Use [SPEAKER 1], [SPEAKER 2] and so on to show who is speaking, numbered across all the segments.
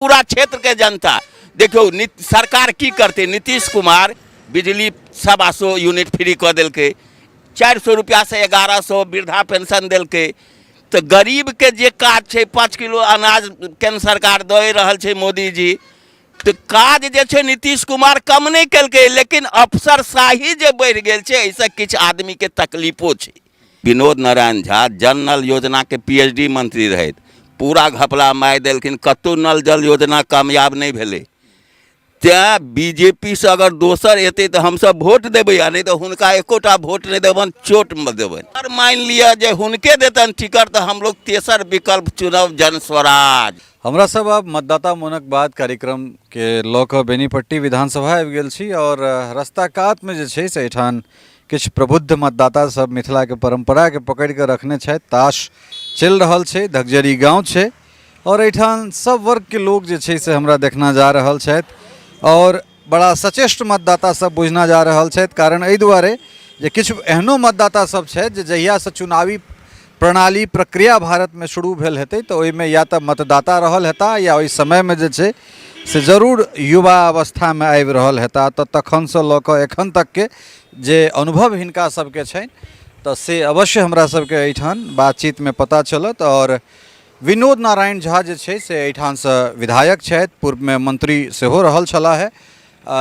[SPEAKER 1] पूरा क्षेत्र के जनता देखियौ। सरकार की करतै? नीतीश कुमार बिजली 125 यूनिट फ्री कऽ देलकै, 400 रुपैआसँ 1100 वृद्धा पेंशन देलकै। तऽ गरीबके जे काज छै, 5 किलो अनाज केन्द्र सरकार दऽ रहल छै मोदीजी। तऽ काज जे छै नीतीश कुमार कम नहि केलकै, लेकिन अफसरशाही जे बढ़ि गेल छै, एहिसँ किछु आदमीके तकलीफो छै। विनोद नारायण झा जल नल योजनाके पीएचडी मंत्री रहथि, पूरा घपला मारि देलखिन। कतहु नल जल योजना कामयाब नहि भेलै। तेँ बीजेपीसँ अगर दोसर एतै तऽ हमसब वोट देबै, आ नहि तऽ हुनका एकोटा वोट नहि देबनि, चोटमे देबनि। अगर मानि लिअ जे हुनके देतनि टिकट, तऽ हमलोग तेसर विकल्प चुनब जन स्वराज।
[SPEAKER 2] हमरा सब आब मतदाता मोनक बात कार्यक्रमके लऽ कऽ बेनीपट्टी विधानसभा आबि गेल छी आओर रस्ता कातमे जे छै से एहिठाम किछु प्रबुद्ध मतदाता सब मिथिलाके परम्पराके पकड़ि कऽ रखने छथि। ताश चलि रहल छै, धकजरी गाँव छै आओर एहिठाम सब वर्गके लोक जे छै से हमरा देखना जा रहल छथि आओर बड़ा सचेष्ट मतदाता सब बुझना जा रहल छथि। कारण एहि दुआरे जे किछु एहनो मतदाता सब छथि जे जहियासँ चुनावी प्रणाली प्रक्रिया भारतमे शुरू भेल हेतै, तऽ ओहिमे या तऽ मतदाता रहल हेता या ओहि समयमे जे छै से जरूर युवा अवस्थामे आबि रहल हेता। तऽ तखनसँ लऽ कऽ एखन तकके जे अनुभव हिनका सबके छनि, तऽ से अवश्य हमरा सबके एहिठाम बातचीतमे पता चलत। आओर विनोद नारायण झा जे छै से एहिठामसँ विधायक छथि, पूर्वमे मंत्री सेहो रहल छलाह हे।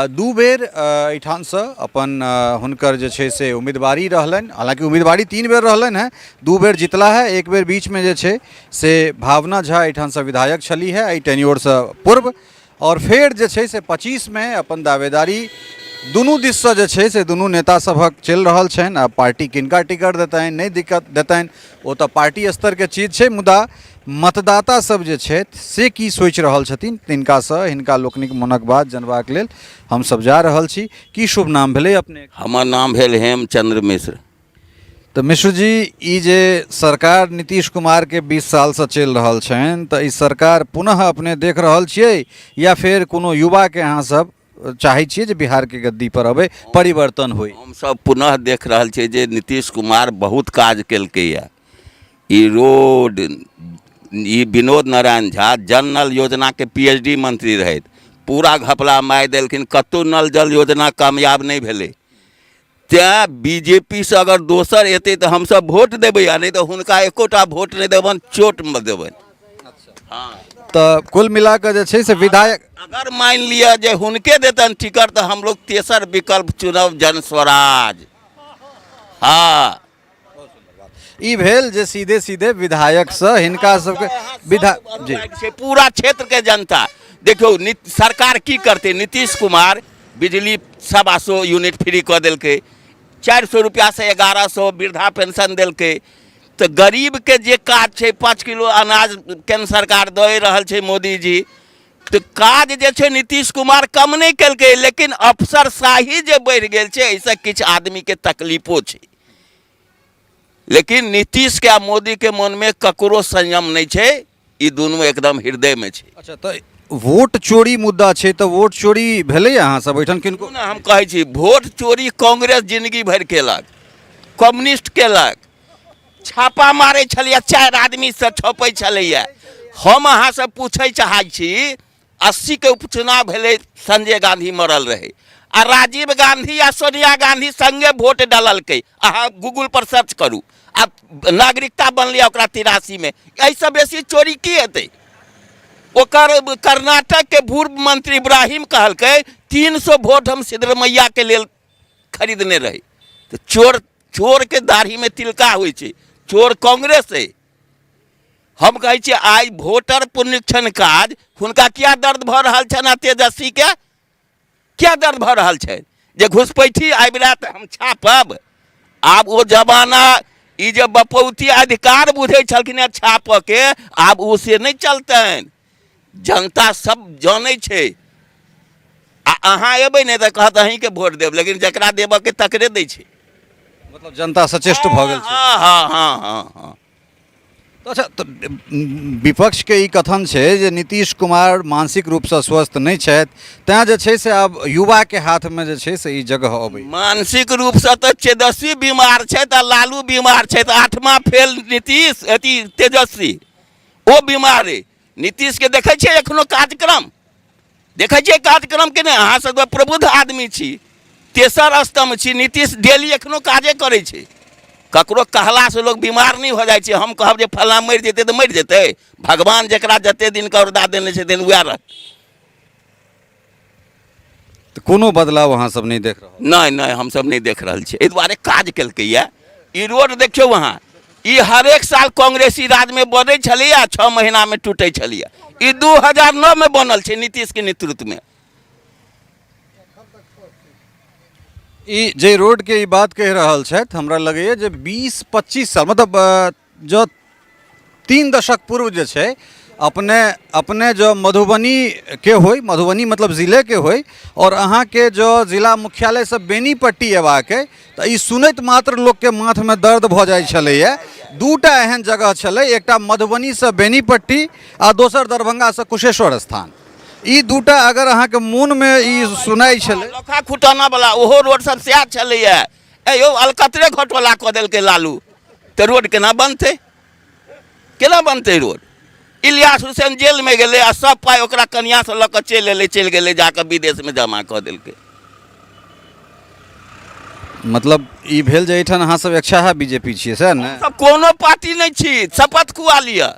[SPEAKER 2] दू बेर एहिठामसँ अपन हुनकर जे छै से उम्मीदवारी रहलनि। हालाँकि उम्मीदवारी तीन बेर रहलनि हेँ, दू बेर जितला है, एक बेर बीचमे जे छै से भावना झा एहिठामसँ विधायक छली है एहि टेन्योरसँ पूर्व। आओर फेर जे छै से 25मे अपन दावेदारी दुनू दिससँ जे छै से दुनू नेता सभक चलि रहल छनि। आ पार्टी किनका टिकट देतनि, नहि दिक्कत देतनि, ओ तऽ पार्टी स्तरके चीज छै, मुदा मतदाता सब जे छथि से की सोचि रहल छथिन, तिनकासँ हिनका लोकनिक मोनक बात जनबाक लेल हमसब जा रहल छी। की शुभ नाम भेलै अपने?
[SPEAKER 1] हमर नाम भेल हेमचंद्र मिश्र।
[SPEAKER 2] तऽ मिश्र जी, ई जे सरकार नीतीश कुमारके 20 सालसँ चलि रहल छनि, तऽ ई सरकार पुनः अपने देख रहल छियै या फेर कोनो युवाके अहाँ सब चाहै छियै जे बिहारके गद्दी पर अबै, परिवर्तन होइ?
[SPEAKER 1] हमसब पुनः देख रहल छियै जे नीतीश कुमार बहुत काज केलकैए। ई रोड, ई विनोद नारायण झा जल नल योजनाके पीएचडी मंत्री रहथि, पूरा घपला मारि देलखिन। कतहु नल जल योजना कामयाब नहि भेलै। तेँ बीजेपीसँ अगर दोसर एतै तऽ हमसब वोट देबै, आ नहि तऽ हुनका एकोटा वोट नहि देबनि, चोटमे देबनि।
[SPEAKER 2] तऽ कुल मिला कऽ जे छै से विधायक
[SPEAKER 1] अगर मानि लिअ जे हुनके देतनि टिकट, तऽ हमलोग तेसर विकल्प चुनब जन स्वराज। हँ।
[SPEAKER 2] ई भेल जे सीधे सीधे विधायकसँ हिनका सबके विधा जी
[SPEAKER 1] छै। पूरा क्षेत्र के जनता देखियौ। सरकार की करतै? नीतीश कुमार बिजली 125 यूनिट फ्री कऽ देलकै, 400 रुपैआसँ 1100 वृद्धा पेंशन देलकै। तऽ गरीबके जे काज छै, 5 किलो अनाज केन्द्र सरकार दऽ रहल छै मोदीजी। तऽ काज जे छै नीतीश कुमार कम नहि केलकै, लेकिन अफसरशाही जे बढ़ि गेल छै, एहिसँ किछु आदमीके तकलीफो छै। लेकिन नीतीशके आ मोदीके मोनमे ककरो संयम नहि छै, ई दुनू एकदम हृदयमे छै।
[SPEAKER 2] अच्छा, तऽ वोट चोरी मुद्दा छै, तऽ वोट चोरी भेलै अहाँ सब ओहिठाम किनको?
[SPEAKER 1] ने हम कहै छी, वोट चोरी कांग्रेस जिंदगी भरि केलक, कम्युनिस्ट केलक। छापा मारै छलैए, चारि आदमीसँ छपै छलैए। हम अहाँसँ पूछै चाहै छी, 80के उपचुनाव भेलै, संजय गांधी मरल रहै आ राजीव गांधी आ सोनिया गांधी संगे वोट डाललकै। अहाँ गूगल पर सर्च करू। आ नागरिकता बनलै ओकरा 83मे। एहिसँ बेसी चोरी की हेतै? ओकर कर्नाटक के पूर्व मंत्री इब्राहिम कहलकै, 300 वोट हम सिद्धरमैया के लेल खरीदने रही। तऽ चोर, चोरके दाढ़ीमे तिलका होइ छै। चोर कांग्रेस अइ। हम कहै छियै, आइ वोटर पुनरीक्षण काज हुनका किया दर्द भऽ रहल छनि आ तेजस्वीके किया दर्द भऽ रहल छै जे घुसपैठी आबि रहा तऽ हम छापब? आब ओ जमाना, ई जे बपौती अधिकार बुझै छलखिन हेँ छापऽके, आब ओ से नहि चलतनि। जनता सब जानै छै। आ अहाँ एबै ने तऽ कहत अहीँके वोट देब, लेकिन जकरा देबऽके तकरे दै छै।
[SPEAKER 2] मतलब जनता सचेष्ट भऽ गेल छै।
[SPEAKER 1] हँ।
[SPEAKER 2] अच्छा, तऽ विपक्षके ई कथन छै जे नीतीश कुमार मानसिक रूपसँ स्वस्थ नहि छथि, तैँ जे छै से आब युवाके हाथमे जे छै से ई जगह अबै।
[SPEAKER 1] मानसिक रूपसँ तऽ तेजस्वी बीमार छथि आ लालू बीमार छथि। आठमा फेल नीतीश, अथी तेजस्वी, ओ बीमार अइ। नीतीशके देखै छियै एखनो कार्यक्रम? देखै छियै कार्यक्रम के नहि? अहाँ सब तऽ प्रबुद्ध आदमी छी, तेसर स्तम्भ छी। नीतीश डेली एखनो काजे करै छै। ककरो कहलासँ लोक बीमार नहि भऽ जाइ छै। हम कहब जे फल्लाँ मरि जेतै तऽ मरि जेतै? भगवान जकरा जते दिनके औरदा देने छथिन वएह रहतै।
[SPEAKER 2] तऽ कोनो बदलाव अहाँ सब नहि देख रहल?
[SPEAKER 1] नहि नहि, हमसब नहि देख रहल छियै। एहि दुआरे काज केलकैया। ई रोड देखियौ अहाँ, ई हरेक साल कांग्रेसी राजमे बनै छलैया, 6 महीनामे टूटै छलैया। ई 2009मे बनल छै नीतीशके नेतृत्वमे।
[SPEAKER 2] ई जे रोडके ई बात कहि रहल छथि, हमरा लगैए जे 20-25 साल, मतलब जँ 3 दशक पूर्व जे छै अपने अपने जँ मधुबनीके होइ, मधुबनी मतलब जिलेके होइ, आओर अहाँके जँ जिला मुख्यालयसँ बेनीपट्टी अयबाक अइ तऽ ई सुनैत मात्र लोकके माथमे दर्द भऽ जाइ छलैए। दूटा एहन जगह छलै, एकटा मधुबनीसँ बेनीपट्टी आ दोसर दरभंगासँ कुशेश्वर स्थान। ई दूटा अगर अहाँके मोनमे ई सुनाइ छलै।
[SPEAKER 1] लोखा खुटाना वाला ओहो रोड सब सएह छलैए। ए यौ, अलकतरे घोटाला कऽ देलकै लालू, तऽ रोड केना बनतै? केना बनतै रोड? इलियास हुसैन जेलमे गेलै आ सब पाइ ओकरा कनियासँ लऽ कऽ चलि एलै, चलि गेलै, जाकऽ विदेशमे जमा कऽ देलकै।
[SPEAKER 2] मतलब ई भेल जे एहिठाम अहाँ सब एकछाहा बीजेपी छियै, सएह ने?
[SPEAKER 1] सब कोनो पार्टी नहि छी। शपथ खुआ लिअ,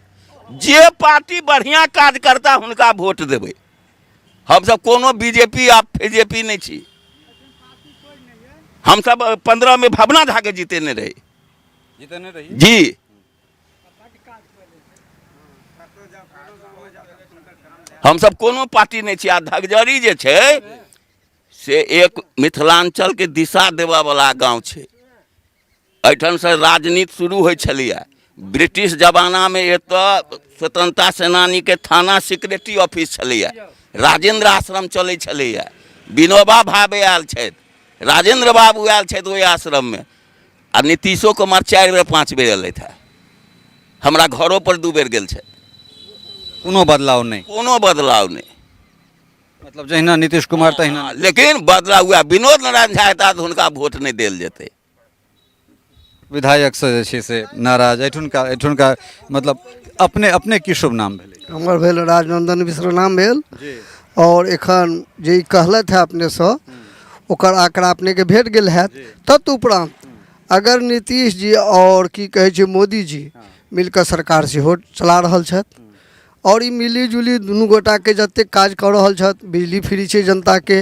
[SPEAKER 1] जे पार्टी बढ़िआँ काज करता हुनका वोट देबै। हमसब कोनो बीजेपी आ फीजेपी नहि छी। हमसब 15मे भवना झाके जीतेने रही।
[SPEAKER 2] जीतेने रही
[SPEAKER 1] जी। हमसब कोनो पार्टी नहि छी। आ धगजरी जे छै से एक मिथिलाञ्चलके दिशा देबऽवला गाँव छै। एहिठामसँ राजनीति शुरू होइ छलैए। ब्रिटिश जमानामे एतऽ स्वतंत्रता सेनानीके थाना सिक्रेटी ऑफिस छलैए, राजेंद्र आश्रम चलै छलैए। विनोबा भावे आयल छथि, राजेंद्र बाबू आयल छथि ओहि आश्रममे। आ नीतीशो कुमार 4 बेर 5 बेर एलथि हेँ, हमरा घरो पर 2 बेर गेल छथि।
[SPEAKER 2] कोनो बदलाव नहि?
[SPEAKER 1] कोनो बदलाव नहि।
[SPEAKER 2] मतलब जहिना नीतीश कुमार तहिना।
[SPEAKER 1] लेकिन बदलाव हुआ, विनोद नारायण झा एता तऽ हुनका वोट नहि देल जेतै।
[SPEAKER 2] विधायकसँ जे छै से नाराज एहिठुनका एहिठुनका मतलब अपने अपने की शुभ नाम भेलै?
[SPEAKER 3] हमर भेल राजनन्दन मिश्र नाम भेल। और एखन जे ई कहलथि है अपनेसँ, ओकर आंकड़ा अपनेके भेट गेल हैत। तदुपरांत अगर नीतीश जी और की कहै छै मोदी जी मिलकऽ सरकार सेहो चला रहल छथि और ई मिली जुली दुनू गोटाके जतेक काज कऽ रहल छथि, बिजली फ्री छै जनताके,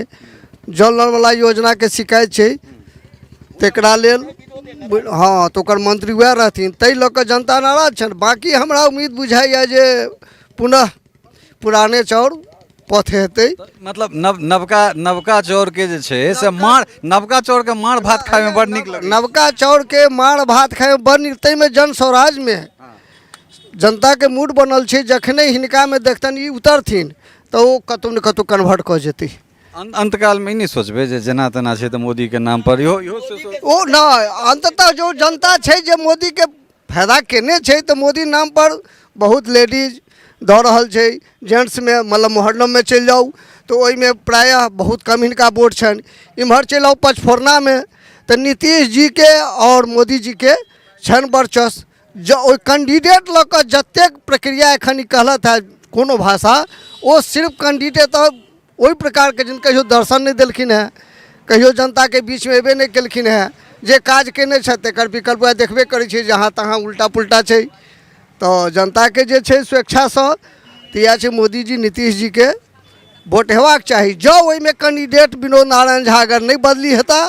[SPEAKER 3] जल नलवला योजनाके शिकायत छै तकरा लेल, हँ, तऽ ओकर मंत्री वएह रहथिन, ताहि लऽ कऽ जनता नाराज छनि। बाँकी हमरा उम्मीद बुझाइए जे पुनः पुराने चाउर पथ हेतै।
[SPEAKER 2] मतलब नव नवका नवका चाउरके जे छै से माड़, नवका चाउरके माड़ भात खायमे बड़ नीक लगै।
[SPEAKER 3] नवका चाउरके माड़ भात खायमे बड़ नीक। ताहिमे जन स्वराजमे जनताके मूड बनल छै, जखने हिनकामे देखतनि ई उतरथिन तऽ ओ कतहु ने कतहु कन्वर्ट कऽ जेतै।
[SPEAKER 2] अन्तकालमे ई नहि सोचबै जे जेना तेना छै तऽ मोदीके नाम पर इहो इहो
[SPEAKER 3] ओ नहि, अन्ततः जो जनता छै जे मोदीके फायदा केने छै तऽ मोदी नामपर बहुत लेडीज दऽ रहल छै। जेंट्समे मतलब मोहर्रममे चलि जाउ तऽ ओहिमे प्रायः बहुत कम हिनका वोट छनि। इम्हर चलि आउ पचफोरनामे तऽ नीतीश जीके आओर मोदी जीके छनि वर्चस्व। जँ ओहि कैंडिडेट लऽ कऽ जतेक प्रक्रिया एखन ई कहलथि हेँ कोनो भाषा, ओ सिर्फ कैंडिडेट तऽ ओहि प्रकारके जिन कहियो दर्शन नहि देलखिन हेँ, कहियो जनताके बीचमे अयबे नहि केलखिन हेँ। जे काज कयने छथि तकर विकल्प वएह देखबे करै छियै, जहाँ तहाँ उल्टा पुल्टा छै। तऽ जनताके जे छै स्वेच्छासँ तऽ इएह छै, मोदीजी नीतीश जीके वोट हेबाक चाही। जँ ओहिमे कैंडिडेट विनोद नारायण झा अगर नहि बदली हेता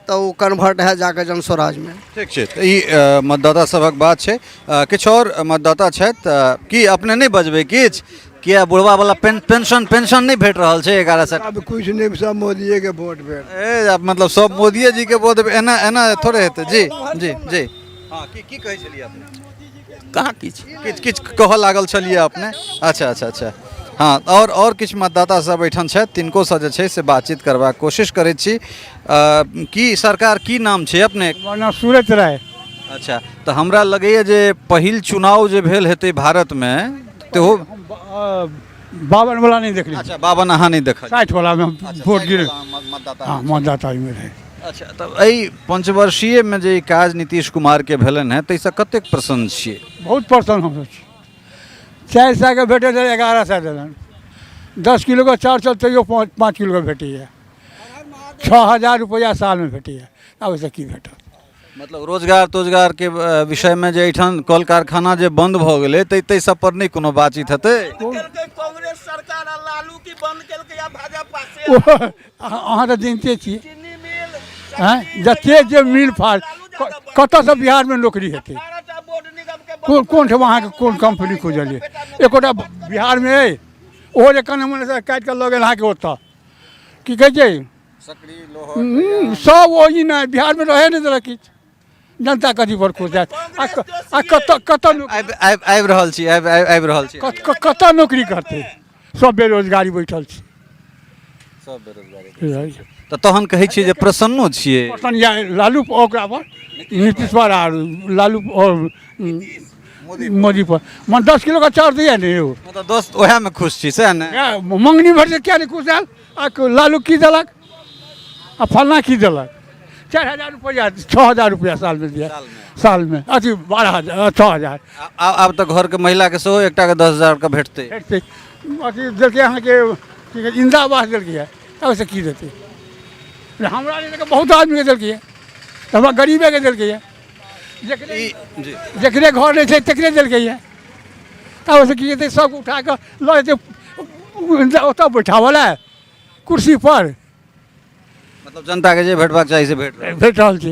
[SPEAKER 3] तऽ ओ कन्वर्ट हैत जाकऽ जन स्वराजमे।
[SPEAKER 2] ठीक छै, तऽ ई मतदाता सभक बात छै। किछु आओर मतदाता छथि। की अपने नहि बजबै किछु? किया बुढ़वा वाला पेंशन पेंशन नहि भेट रहल छै 1100?
[SPEAKER 4] अब कुछ नहीं, सब मोदिये के वोट भेट।
[SPEAKER 2] ए आब मतलब सब मोदिये जी के वोट, एना एना थोड़े हेतै। जी जी जी, हँ, की की कहै छलियै अपने?
[SPEAKER 1] कहाँ किछु
[SPEAKER 2] किछु किछु कहऽ लागल छलियै अपने? अच्छा अच्छा अच्छा, हँ। आओर किछु मतदाता सब एहिठाम छथि, तिनकोसँ जे छै से बातचीत करबाक कोशिश करै छी। की सरकार, की नाम छै अपने?
[SPEAKER 4] हमर नाम सूरज राय।
[SPEAKER 2] अच्छा, तऽ हमरा लगैए जे पहिल चुनाव जे भेल हेतै भारतमे तेहो
[SPEAKER 4] 52 वाला नहीं देखली।
[SPEAKER 2] अच्छा, 52 अहाँ नहि देखल?
[SPEAKER 4] 60 वाला में
[SPEAKER 2] अच्छा,
[SPEAKER 4] वोट
[SPEAKER 2] 60
[SPEAKER 4] गिरे
[SPEAKER 2] वाला अहाँ मतदाता?
[SPEAKER 4] हाँ, मतदाता में रहे।
[SPEAKER 2] अच्छा, तऽ एहि पंचवर्षीयमे जे ई काज नीतीश कुमारके भेलनि हेँ ताहिसँ कतेक प्रसन्न छियै?
[SPEAKER 4] बहुत प्रसन्न हम छी। 400के भेटै छलै, 1100 देलनि। 10 किलोके चाउर छल, तैयो 5 किलोके भेटैए। 6000 रुपैआ सालमे भेटैए, आब ओहिसँ की भेटत?
[SPEAKER 2] मतलब रोजगार तोजगारके विषयमे जे एहिठाम कल कारखाना जे बन्द भऽ गेलै, ताहि सब पर नहि कोनो बातचीत हेतै?
[SPEAKER 1] कांग्रेस सरकार आ लालू की बंद केलकै आ भाजपा से?
[SPEAKER 4] ओ अहाँ तऽ जनिते छियै।
[SPEAKER 1] चीनी मिल।
[SPEAKER 4] आँय, जते जे मिल फाल कतऽसँ बिहारमे नौकरी हेतै?
[SPEAKER 1] 18टा बोर्ड निगम के।
[SPEAKER 4] कोन कोन ठाम अहाँके कोन कम्पनी खुजल यऽ? एकोटा बिहारमे अइ? ओहो जे कने मने काटि कऽ लऽ गेल अहाँके ओतऽ, की कहै छै, सब ओहि नहि बिहारमे रहै नहि देलक किछु। जनता कथी पर खुश हैत? आ कतऽ कतऽ
[SPEAKER 2] आबि आबि आबि रहल छी, आबि आबि आबि रहल छी।
[SPEAKER 4] कतऽ नौकरी करतै? सब बेरोजगारी बैठल छै।
[SPEAKER 2] सब बेरोजगारी। तऽ तहन कहै छियै जे प्रसन्नो छियै?
[SPEAKER 4] प्रसन्न या लालू ओकरा पर, नीतीश पर आर लालू और मोदी पर। मन 10 किलोके चाउर दैया ने यौ।
[SPEAKER 2] मतलब दोस्त ओएहमे खुश छी सएह ने?
[SPEAKER 4] मङ्गनी भरि से किया नहि खुश आयल? आ लालू की देलक आ फल्लाँ की देलक? 4000 रुपैआ, 6000 रुपैआ सालमे दिया, सालमे अथी 12,000, 6000।
[SPEAKER 2] आब तऽ घरके महिलाके सेहो एकटाके 10,000के भेटतै।
[SPEAKER 4] भेटतै। अथी देलकै अहाँके, की कहै छै, इन्दिरा आवास देलकै। ओहिसँ की देतै? हमरा नहि देलकै, बहुत आदमीके देलकै, तऽ हमरा गरीबेके देलकै। जकरे जकरे घर नहि छै तकरे देलकै। तऽ ओहिसँ की हेतै? सबके उठा कऽ लऽ जेतै ओतऽ बैठाबऽ लए कुर्सीपर।
[SPEAKER 2] मतलब जनताके जे भेटबाक चाही से भेट
[SPEAKER 4] भेट रहल छै।